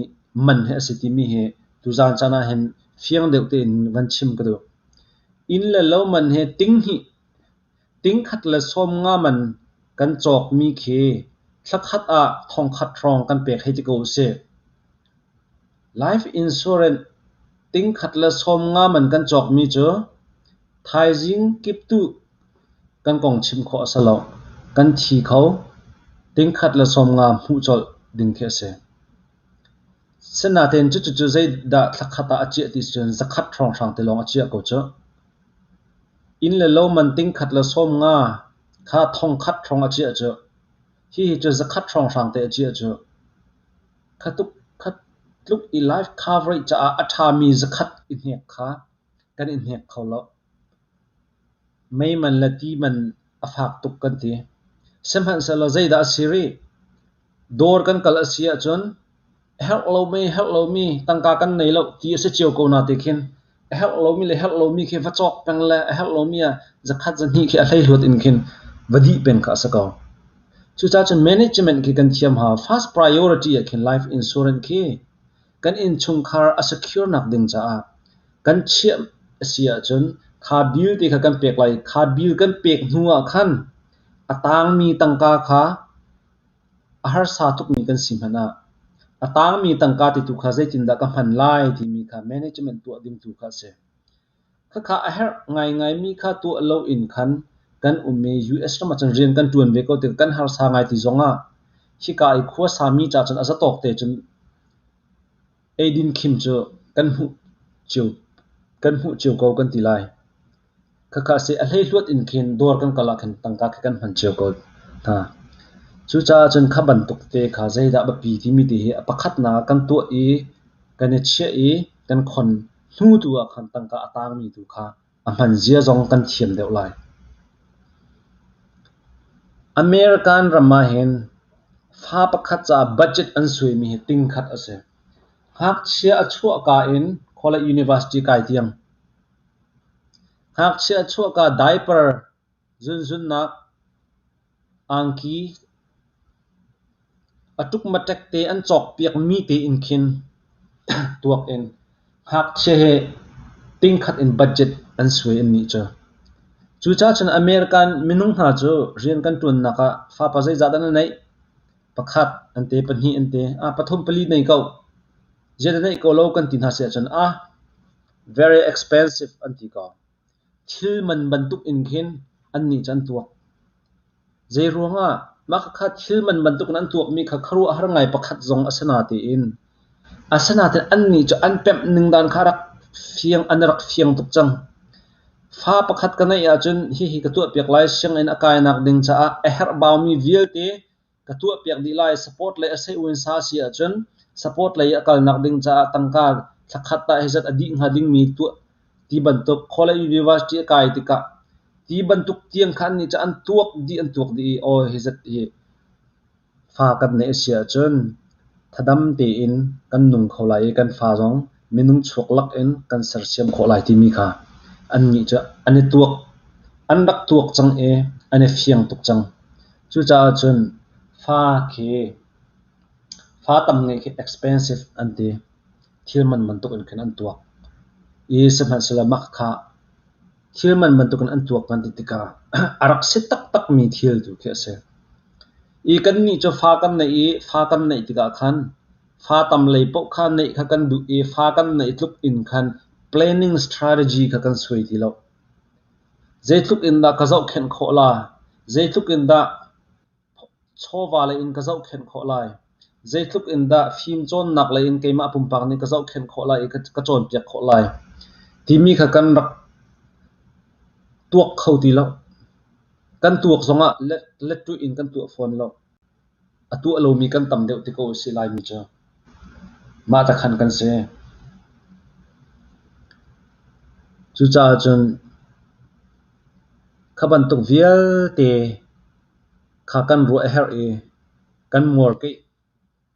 man hi a si timi hi tuzaan caan ah hin fiang deuh tein van chim ka duh. Inn le lo man hi 2000 150 man kan cawkmi khi thlakhat ah 1000 hrawng kan pek hei ti ko usih. Life insurance 150 man kan cawkmi cu thaizing kiptuh kan kong chim khawh a si lo. Kan thi kho. 150 hmuh colh ding khi a si. Sinain cucu zeidah thlakhat ah a ciah ti cun 100 hrawnghrang te lawng a ciah ko cuh. Inn le lo man 150 kha 1000 hrawng a ciah cuh. Hihi cu 100 hrawnghrang te a ciah cuh. Kha tluk i life coverage caah a ṭhami 100 i hnek kha kan i hnek kho lo. Mei man le ti man a fak tuk kan ti. Sihmanhsehlaw zeidah a si rih? Dawr kan kal a si ahcun a herh lomi herh lomi tangka kan nei lo ti a si cio ko na ti khin a herh lomi le herh lomi khi va cawk peng le a herh lomi ah 100 200 khi a hleihluat in khin va dih peng kha a si ko. Cucaah cun management khi kan thiam hau. First priority ah khin life insurance khi kan innchungkhar a secure nak ding caah kan chiah a si ahcun kha bill te kha kan pek lai. Kha bill kan pek hnu ah khan a tangmi tangka kha a harsa tukmi kan si hmanh ah A tangmi tangka ti tu kha zeitindah ka hman lai timi kha management tuah ding tu kha a si. Khakha a herh ngaingaimi kha tuah loin khan kan um i US ram ahcun rian kan ṭuan ve ko tikah kan harsa ngai ti zongah hika i khuasami ca cun a zatawk te cun eidin khim cu kan hmuh cio ko kan ti lai. Khakha a si, a hleihluat in khin dawr kan kal ah khin tangka khi kan hman cio ko hna. Cucaah cun kha bantuk te kha zeidah biapi timi ti hi a pakhatnak ah kan tuah i kan i chiah i kan khon hnu tu ah khan tangka a tangmi tu kha a hman zia zong kan thiam deuh lai. American ram ah hin fa pakhat caah budget an suaimi hi 100,000 a si. Ngakchia a chuahka in college university kai tiang. Ngakchia a chuahka diaper, zunzunnak, angki, a ṭukmaṭek te an cawkpiak mi tein khin tuak in ngakchia hi 100,000 in budget an suai annih cu. Cucaah cun American minung hna cu rian kan ṭuannak ah fapa zeizah dah na neih? Pakhat an ti, pahnih an ti, ah pathum pali nei ko. Ziah na neih ko lo kan ti hna si ahcun ah very expensive an ti ko. Thil man bantuk in khin annih cu an tuak. Zeiruangah mah khakha thil man bantuk in an tuakmi kha khuaruahhar ngai pakhat zong a si natein asinain annih cu an pemh ning dan kha rak fiang an rak fiang tuk cang. Fa pakhat ka neih ahcun hihi ka tuahpiak lai, sianginn a kainak ding caah a herhbaumi vialte ka tuahpiak dih lai. Sport lei a seh-uin-sa si ahcun sport lei a kalnak ding caah tangka thlakhat ah hi zat a dih hnga dingmi tuah ti bantuk, college university a kai tikah ti bantuk tiang kha annih cu an tuak dih i aw hi zat hi fa kan neih a si ahcun thadam tein kan nung kho lai i kan fa zong minung chuak lak in kan sersiam khawh lai timi kha annih cu an i tuak an rak tuak cang i an i fiang tuk cang. Cucaah cun fa khi fa tam ngeih khi expensive an ti. Thil man bantuk in khin an tuak. I sihmanhsehlaw mah kha thil man bantuk in an tuak kan ti tikah a rak si taktakmi thil tu khi a si. I kannih cu fa kan neih i fa kan neih tikah khan fa tam lei paoh kha neih kha kan duh i fa kan neih tluk in khan planning strategy kha kan suai ti lo. Zeitluk in dah ka zohkhenh khawh la? Zeitluk in dah chawva lei in ka zohkhenh khawh lai? Zeitluk in dah fimcawnnak lei in keimah pumpak nih ka zohkhenh khawh lai i ka cawnpiak khawh lai? Timi kha kan rak tuak kho ti lo. Kan tuak zongah letṭuih in kan tuah fawn lo. A tuah lomi kan tam deuh ti ko usih Laimi cu. Mah ta khan kan si. Cucaah cun kha bantuk vialte kha kan ruah a herh i kan mortgage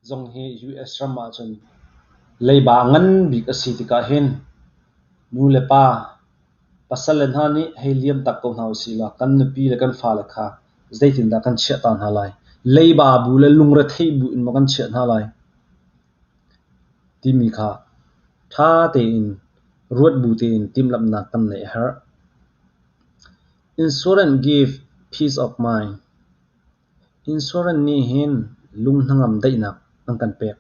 zong hi US ram ahcun leiba ngan bik a si tikah hin nu le pa pasal le hna nih hei liam tak ko hna usih law kan nupi le kan fale kha zeitindah kan chiah ta hna lai? Leiba bu le lungrethei bu in maw kan chiah hna lai? Timi kha ṭha tein ruat bu tein timhlamhnak kan neih a herh. Insurance give peace of mind. Insurance nih hin lung hnangam daihnak an kan pek.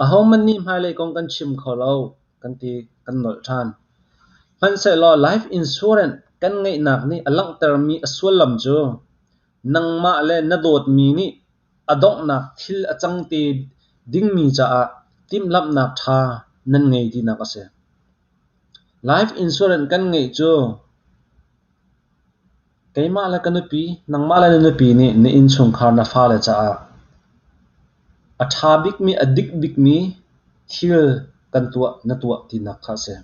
Ahohmanh nih hmailei kong kan chim kho lo kan ti kan nolh ṭhan. Hmanhsehlaw life insurance kan ngeihnak nih a langhtermi a sullam cu nangmah le na dawtmi nih a donghnak thil a cang te dingmi caah timhlamhnak ṭha nan ngei tinak a si. Life insurance kan ngeih cu keimah le ka nupi, nangmah le na nupi nih na innchungkhar na fale caah a ṭha bikmi, a dik bikmi thil kan tuah, na tuah tinak kha a si.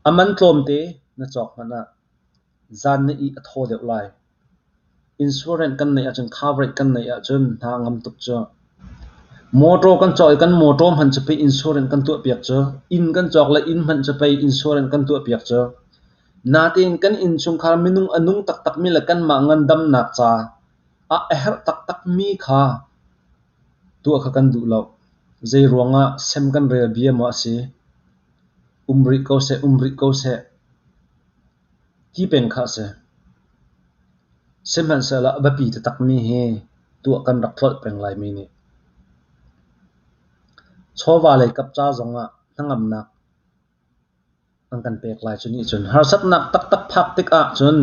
A man tlawmte na cawk hmanh ah zan na ih a thaw deuh lai. Insurance kan neih ahcun, coverage kan neih ahcun hna a ngam tuk cu. Motor kan cawk i kan motor hmanh cu pei insurance kan tuahpiak cu. Inn kan cawk le inn hmanh cu pei insurance kan tuahpiak cu. Natein kan innchungkhar minung a nung taktakmi le kanmah ngandamnak ca ah a herh taktakmi kha tuah kha kan duh lo. Zeiruangah sem kan rel bia maw a si? Um rih ko seh, um rih ko seh ti peng kha a si. Sihmanhsehlaw a biapi taktakmi hi tuah kan rak tlolh peng Laimi nih. Chawva lei kap ca zongah hnangamnak an kan pek lai. Cu nih cun harsatnak taktak phak tikah cun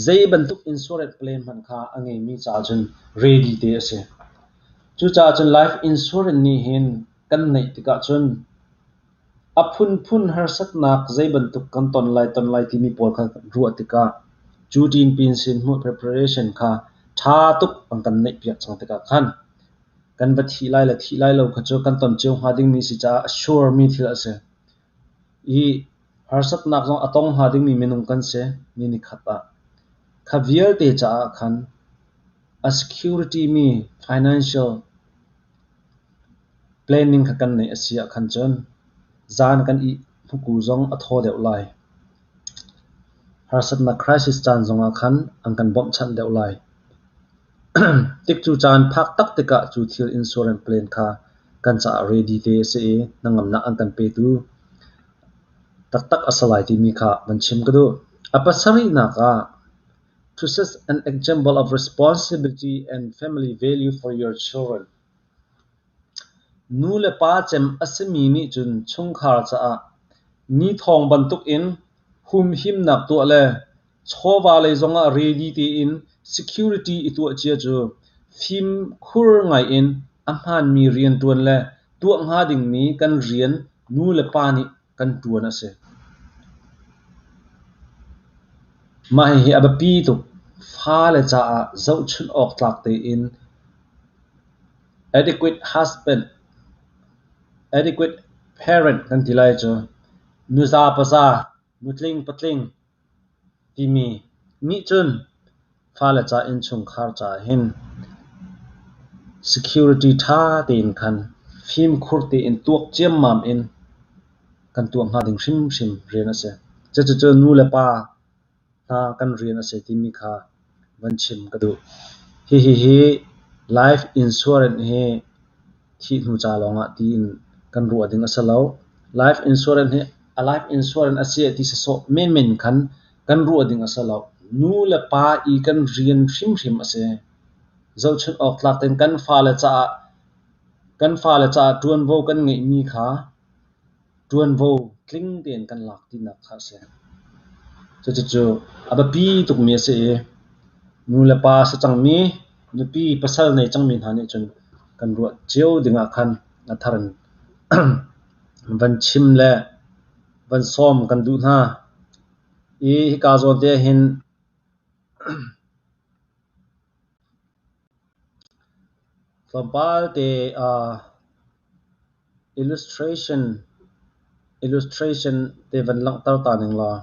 zei bantuk insurance plan hmanh kha a ngeimi caah cun ready te a si. Cucaah cun life insurance nih hin kan neih tikah cun a phunphun harsatnak zei bantuk kan ton lai ton lai timi pawl kha ruah tikah cu tiin pension hmuh preparation kha ṭha tuk an kan neih piak cang tikah khan kan va thih lai le thih lai lo kha cu kan ton cio hnga dingmi si caah a sure mi thil a si. I harsatnak zong a tong hnga dingmi minung kan si ni nikhat ah. Kha vialte caah khan a security mi financial planning kha kan neih a si ah khan cun zan kan ih hnuku zong a thaw deuh lai. Harsatnak crisis caan zongah khan an kan bawmhchanh deuh lai. Tik cu caan phak tak tikah cu thil insurance plan kha kan caah ready te a si i hnangamnak an kan petu taktak a si lai timi kha van chim ka duh. A pasarihnak ah to set an example of responsibility and family value for your children. Nu le pa cem a simi nih cun chungkhar caah nithawng bantukin humhimnak tuah le chawva lei zongah ready tein security i tuah cia cu fimkhur ngaiin a hmaanmi rianṭuan le tuah hnga dingmi kan rian nu le pa nih kan ṭuan a si. Mah hihi a biapi tuk. Fale caah zohchunh awk tlak tein adequate husband, adequate parent kan ti lai cu nuza paza, nutling patling timi nih cun fale ca innchungkhar caah hin security ṭha tein khan fimkhur tein tuak ciammam in kan tuah hnga ding hrimhrim rian a si. Cucucu nu le pa hna kan rian a si timi kha van chim ka duh. Hihi hi life insurance hi thih hnu ca lawngah tiin kan ruah ding a si lo. Life insurance hi a life insurance a si ti sasawh menmen khan kan ruah ding a si lo. Nu le pa i kan rian hrimhrim a si. Zohchunh awk tlak tein kan fale caah kan fale caah ṭuanvo kan ngeihmi kha ṭuanvo tling tein kan lak tinak kha a si. Cucucu a biapi tukmi a si i nu le pa a si cangmi, nupi pasal nei cangmi hna nih cun kan ruah cio dingah khan a thar in van chim le van sawm kan duh hna. I hika zawn te ah hin tlawmpal te illustration illustration te van langhter ta ning law.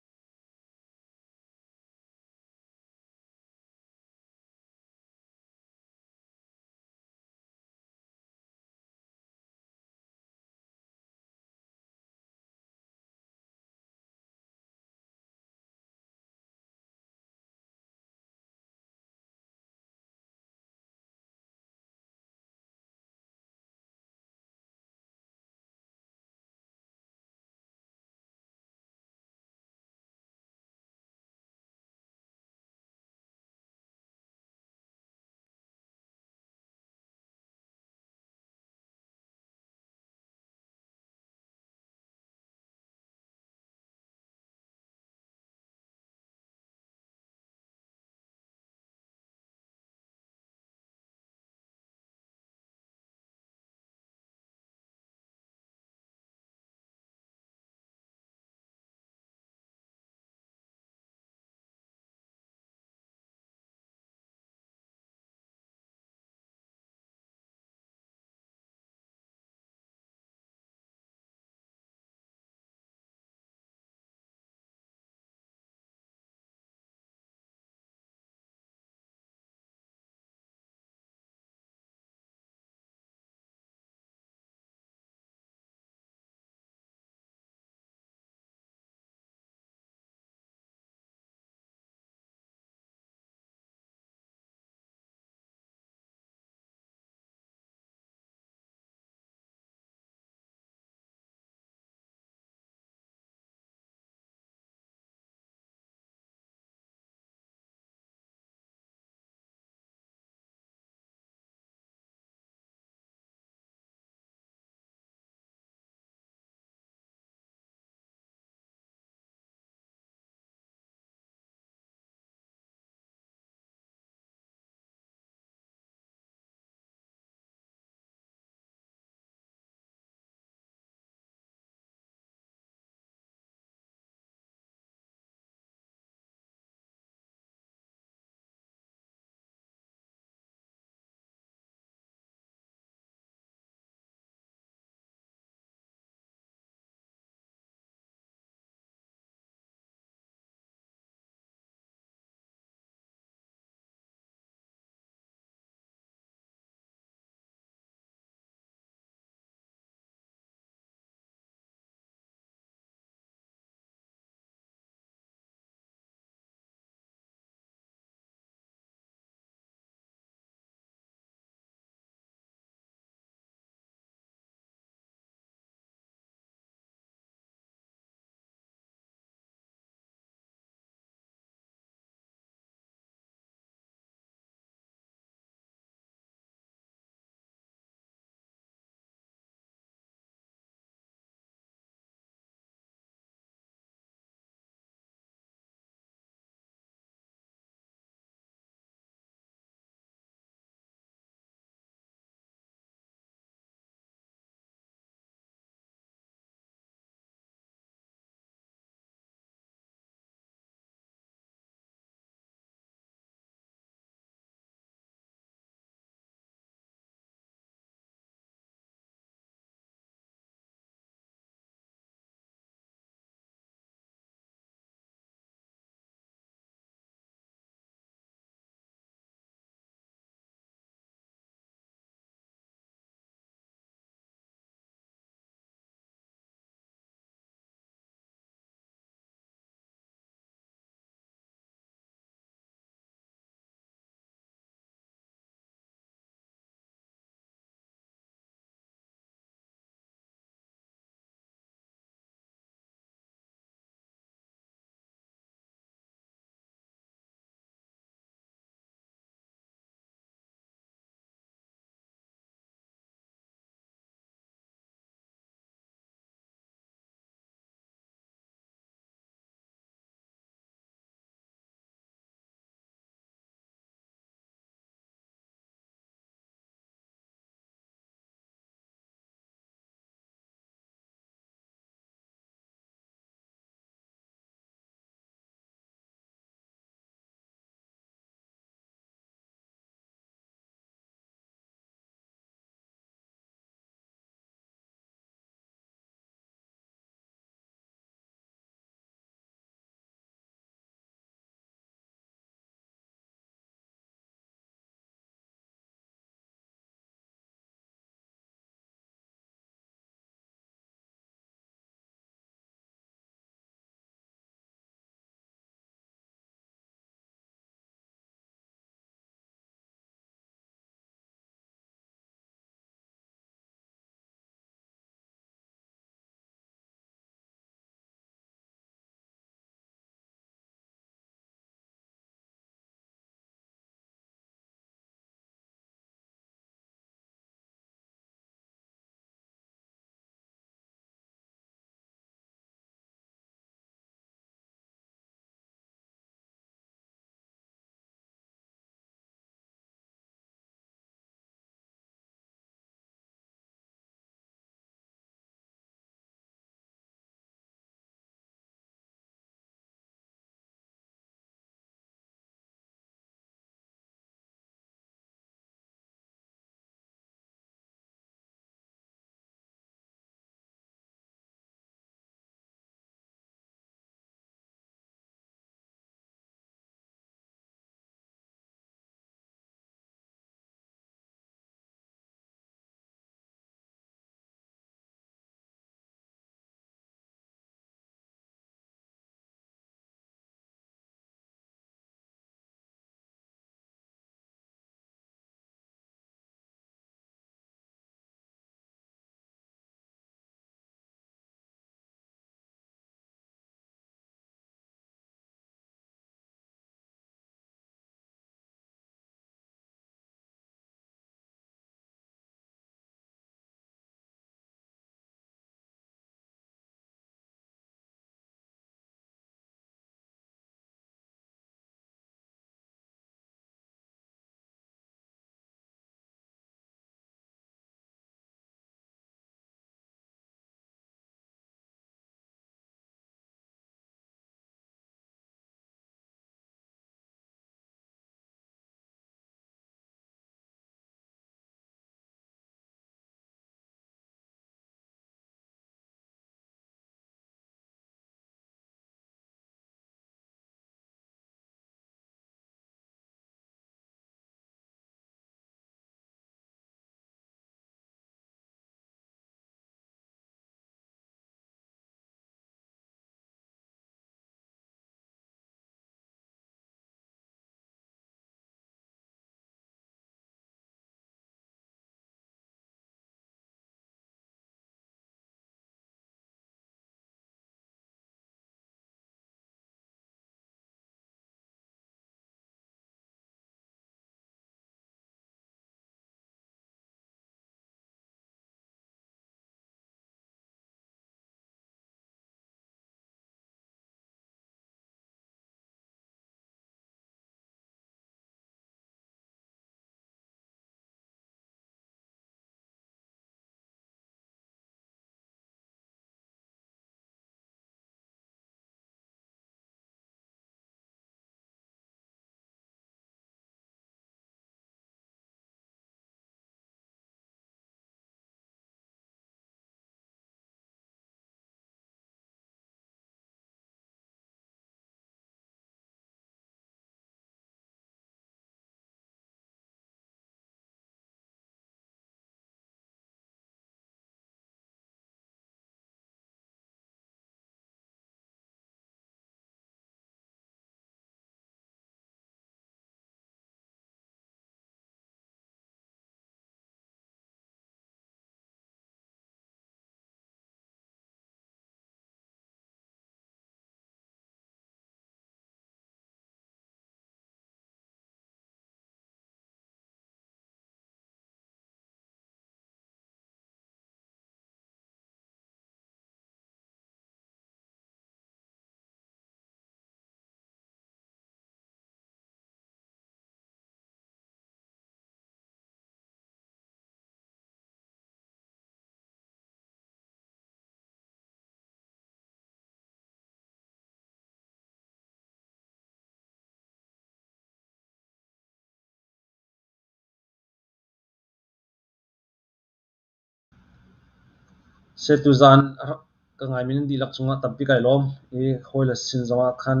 Tuzaan a rak ka ngaimi nan dihlak cungah tampi kai lawm i hawile sin zongah khan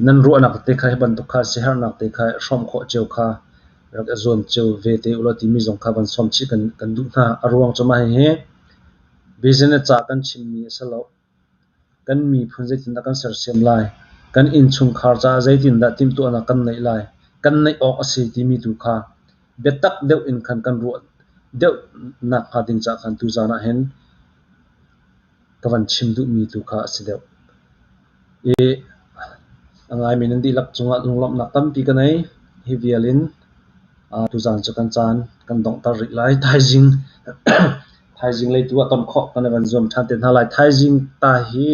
nan ruahnak tete kha hi bantuk kha siaherhnak te kha hrawmh khawh cio kha rak i zuam cio ve te ulaw timi zong kha van sawm chih kan duh hna. A ruang cu mah hihi business caah kan chimmi a si lo. Kan miphun zeitindah kan sersiam lai? Kan innchungkhar caah zeitindah timhtuahnak kan neih lai? Kan neih awk a si timi tu kha biatak deuh in khan kan ruah deuh nakhnga ding caah khan tuzaan ah hin ka van chim duhmi tu kha a si deuh. I a ngaimi nan dihlak cungah lunglawmhnak tampi ka nei. Hi vial in tuzaan cu kan caan kan donghter rih lai. Thaizing thaizing lei tu ah ton khawh kan i van zuam ṭhan te hna lai. Thaizing ta hi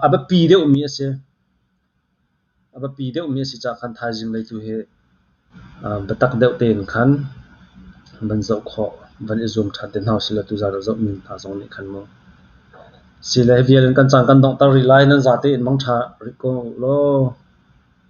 a biapi deuhmi a si. A biapi deuhmi a si caah khan thaizing lei tu hi biatak deuh tein khan van zoh khawh, van i zuam ṭhan te hna usih law tuzaan a zohmi hna zong nih khan mu. Sile hi vial in kan caan kan donghter rih lai. Nan zate in mangṭha rih ko law.